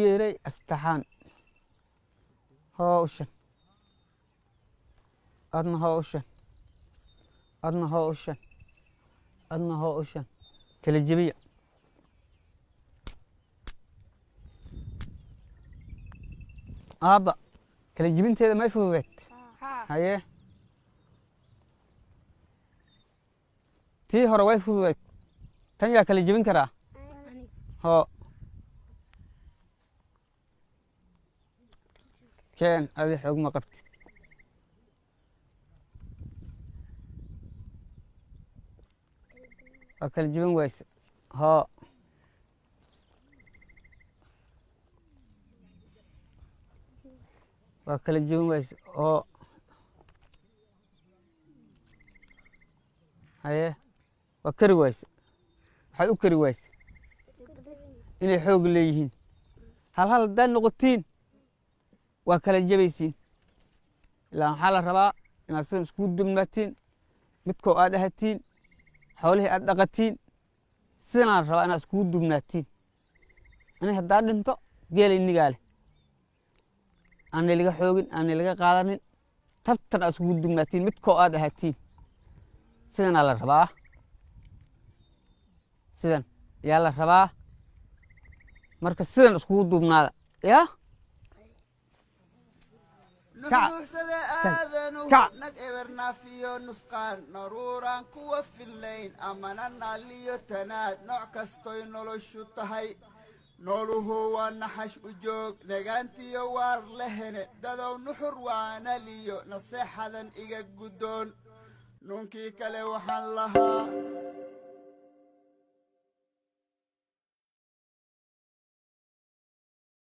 Yeeray astaxaan hawshan, adna hawshan, adna hawshan, adna hawshan. Kala jebiya. Aabba, kala jebinteeda may fududeed? Haye, tii hore way fududeyd, tan yaa kala jebin karaa? Hoo, keen. Adi xoog ma qabtid. Waa kala jebin wayse. Hoo, waa kala jebin wayse. Hoo, haye, waa kari wayse. Waxaad u kari wayse inay xoog leeyihiin. Hal hal haddaad noqotiin, waa kala jebaysiin. Ilaa waxaa la rabaa inaad sidan iskugu dubnaatiin, midkoo aad ahatiin, xoolihii aad dhaqatiin. Sidanaa la rabaa inaad iskugu dubnaatiin. Ani haddaa dhinto, geela inigaa leh, aanay laga xoogin, aanay laga qaadanin. Tabtan aad iskugu dubnaatiin, midkoo aad ahatiin. Sidanaa la rabaa, sidan yaa la rabaa. Marka sidan iskugu duubnaada yaa. Nuxnuuxsada aadanuhu Kac. Nag ebernaafiyo nusqaan naruuraan kuwa fillayn amana naaliyo tanaad nooc kastoy noloshu tahay. Nooluhu waa naxash u joog negaantiyo waar lehene. Dadow, nuxur waanaliyo naseexadan iga guddoon. Nuunkii kale waxaan lahaa